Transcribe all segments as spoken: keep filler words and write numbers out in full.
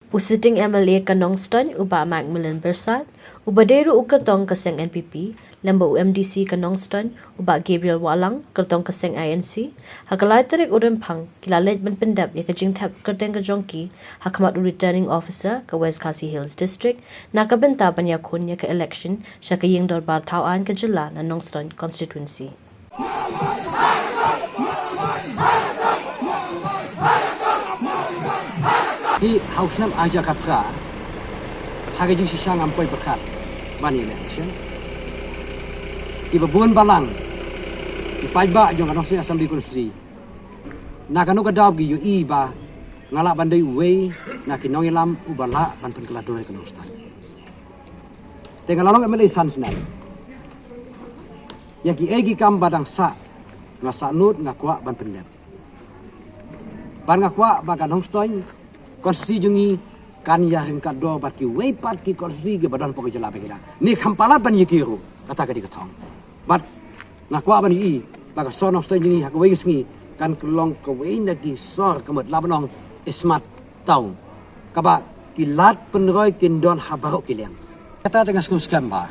U sitting M L A ka Nongstoiñ, u Bah Macmillan Byrsat, uba dei ruh u kyrtong ka seng N P P, lem bad u M D C ka Nongstoiñ, u Bah Gabriel Wahlang, kyrtong ka seng I N C, ha ka lai tarik u Rymphang, ki la leit ban pyndep ïa ka jingthep kyrteng ka jong ki, ha khmat u Returning Officer ka West Khasi Hills District, na ka bynta ban ïakhun ïa ka election, sha ka ïing dorbar thaw aiñ ka jylla na Nongstoiñ Constituency. Hi ha u snem arhajar khatphra, ha ka jingshisha ngam poi pyrkhat ban ïa election. Kiba bun balang ki paidbah jong ka Nongstoiñ Assembly Constituency, na kano ka daw ki ïohi ba nga lah ban dei uwei na ki nongïalam uba lah ban pynkylla dur ïa ka Nongstoiñ. Te nga la long M L A san snem. Ïa kiei ki kam ba dang sah, nga sah nud, nga kwah ban pyndep. Bad nga kwah ba ka Nongstoiñ Constituency jong ngi kan ïa ryngkat dor bad kiwei pat ki constituency kiba don hapoh ka jylla ba ki dang, ne kham palat ban ïa ki ruh, kata ka dei ka thong. Bad nga kwah ban ïohi ba ka sor Nongstoiñ jong ngi ha kawei ka sngi kan long kawei na ki sor, ka mut lah ban ong smart town, kaba ki lad pynroi kin don ha baroh ki liang. Kata te nga sngewskhem ba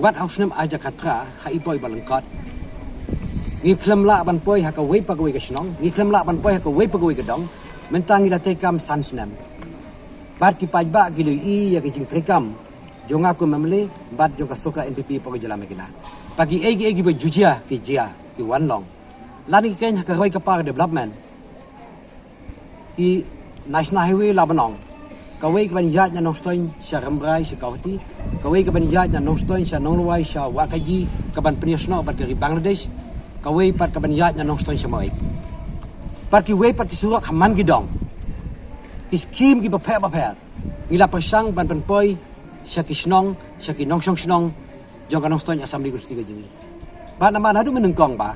wat ha u snem arhajar khatphra, ha i poi ba lyngkot, ngi khlem lah ban poi ha kawei pa kawei ka shnong, ngi khlem lah ban poi ha kawei pa kawei ka dong. Mynta ngi la treikam san snem. Bad ki paidbah ki la ïohi ïa ka jingtreikam jong nga kum M L A bad jong ka sorkar N P P hapoh ka jylla ba ki dang. Ba kiei kiei kiba ju jia ki jia, ki wan long. Lane ki kren ha ka roi ka par development, ki National Highway lah ban ong, kawei kaban ïaid na Nongstoiñ sha Rambrai sha Guwahati, kawei kaban ïaid na Nongstoiñ sha Nongrwai sha Wahkaji, kaban pynïasnoh bad ka ri Bangladesh, kawei pat kaban ïaid na Nongstoiñ sha Maweit. Bad kiwei pat ki surok ha man ki dong, ki skim kiba pher ba pher, ngi la pyrshang ban pynpoi sha ki shnong, sha ki nongshong shnong jong ka Nongstoiñ Assembly Constituency ka jong ngi. Bad namar naduh mynnyngkong ba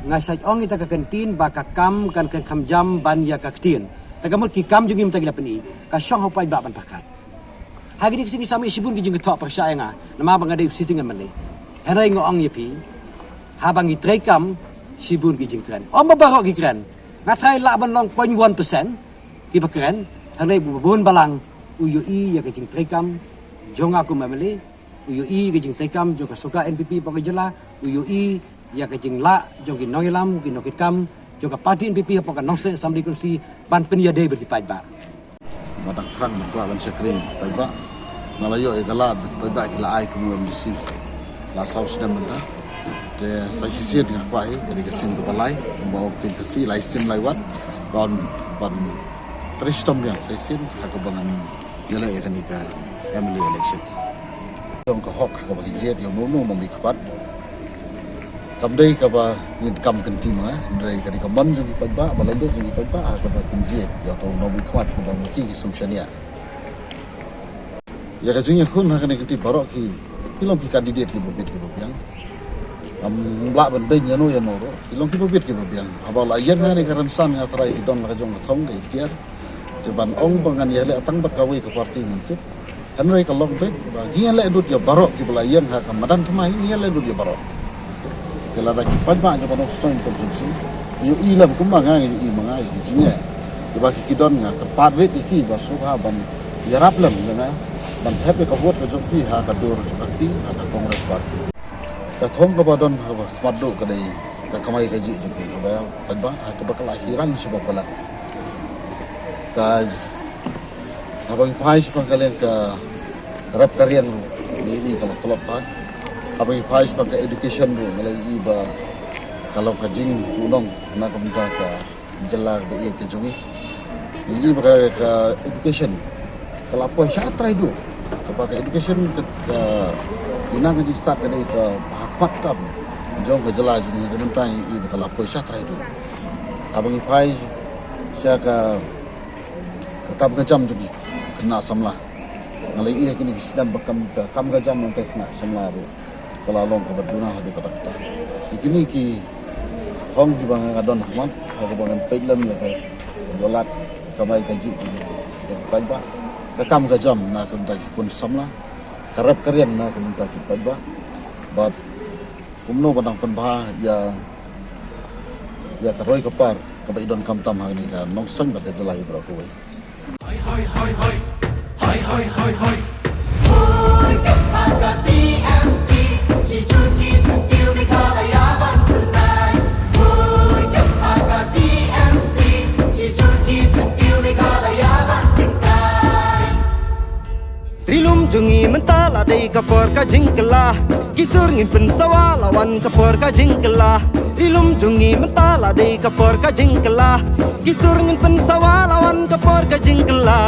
nga sa ong ïa ka ktien ba ka kam kan kren kham jam ban ïa ka ktien. Te ka mut ki kam jong ngi mynta ki la pyni, ka shong ha u paidbah ban pyrkhat. Ha kine ki sngi sa mih shibun ki jingthoh pyrshah ïa nga, namar ba nga dei u sitting M L A. Hynrei nga ong ïa phi, haba ngi treikam, shibun ki jingkren. Ym ba baroh ki kren. Nga tharai lah ban long point one percent kiba kren, hynrei ba bun balang u ïohi ïa ka jingtreikam jong nga kum M L A, u ïohi ïa ka jingtreikam jong ka sorkar N P P hapoh ka jylla, u ïohi ïa ka jinglah jong ki nongïalam, ki nongkitkam jong ka party N P P hapoh ka Nongstoiñ Assembly Constituency ban pynïadei bad ki paidbah. Ba dang thrang ban kwah ban shakri paidbah. Nga la ïoh ïa ka lad ba ki paidbah ki la ai kum u M D C la saw snem mynta. Te sa shisien nga kwah hi, ka dei ka sien kaba lai, kumba ong ka ktien Khasi, lai sien lai wat. Ban, ban trei shitom biang sa shisien ha kaba ngan ïaleh ïa kane ka M L A election. Jong ka hok ha kaba ki jied ïa uno uno u nongmihkhmat. Kam dei kaba ngin kam kynti ma nga, hynrei ka dei ka mon jong ki paidbah, ba la ïoh jong ki paidbah ha kaba kin jied ïa uto u nongmihkhmat, kaba ma ki ki sngewshaniah. Ïa ka jingïakhun ha kane ka kynti baroh ki, ki long ki candidate kiba bit kiba biang. Ngam lah ban beiñ ïano ïano ruh, ki long kiba bit kiba biang. Haba la ïeng ha kane ka rynsan nga tharai ki don la ka jong ka thong ka iktiar. Te ban ong ba ngan ïaleh tang bad kawei ka party ngam tip. Hynrei ka long beit ba ngi ïaleh lut ïa baroh kiba la ïeng ha ka madan thymmai, ngi ïaleh lut ïa baroh. Te lada ki paidbah kiba Nongstoiñ Constituency ïohi lem kumba nga ïohi ma nga ïa ki jingeh kiba ki, ki don, nga kyrpad rit ïa ki ba sngewbha ban ïarap lem ïa nga ban thep ïa ka vote ka jong ki ha ka dur jong ka kti, ha ka Congress Party. Ka thong kaba don ha khmat duh ka dei ka kamai kajih jong ki paidbah, ha kaba ka la hi rang shuh ba palat. Ka Haba ngi phai shaphang ka liang ka rep ka riang ruh, ngi ïohi ka la tlot bha. Haba ngi phai shaphang ka education ruh, ngi la ïohi ba ka long ka jingkuhnong na ka bynta ka jylla ba ïeit ka jong ngi. Ngi ïohi ba ka, ka education ka la poi sha trai duh. Kaba ka education ka, ka, ngi nang ka jingstad ka dei kaba ha khmat tam jong ka jylla jong ngi, ka bynta ngi ïohi ba ka la poi sha trai duh. Haba ngi phai sha ka ka kam ka jam jong ki khynnah samla. Nga la ïohi ha kine ki snem ba kam, ka kam ka jam jong ki khynnah samla ruh ka la long kaba duna haduh katta katta. Ki, kine ki thong kiba nga don ha khmat, ha kaba ngan peit lem ïa ka ïoh lad kamai kajih ki, ki paidbah. Ka kam ka jam na ka bynta ki khun samla, ka rep ka riang na ka bynta ki paidbah. Bad kumno ba nang pynbha ïa, ïa ka roi ka par kaba i donkam tam ha kane ka Nongstoiñ bad ka jylla hi baroh kawei. Hoi, hoi, hoi. Hoi, kep ha ka T M C, shi jur ki syntiew Meghalaya ban pynnai. Hoi, kep ha ka T M C, shi jur ki syntiew Meghalaya ban tyngkai. Ri lum jong ngi mynta la dei ka por ka jingkylla. Ki sur ngin pynsawa la wan ka por ka jingkylla. Ri lum jong ngi mynta la dei ka por ka jingkylla. Ki sur ngin pynsawa la wan ka por ka jingkylla.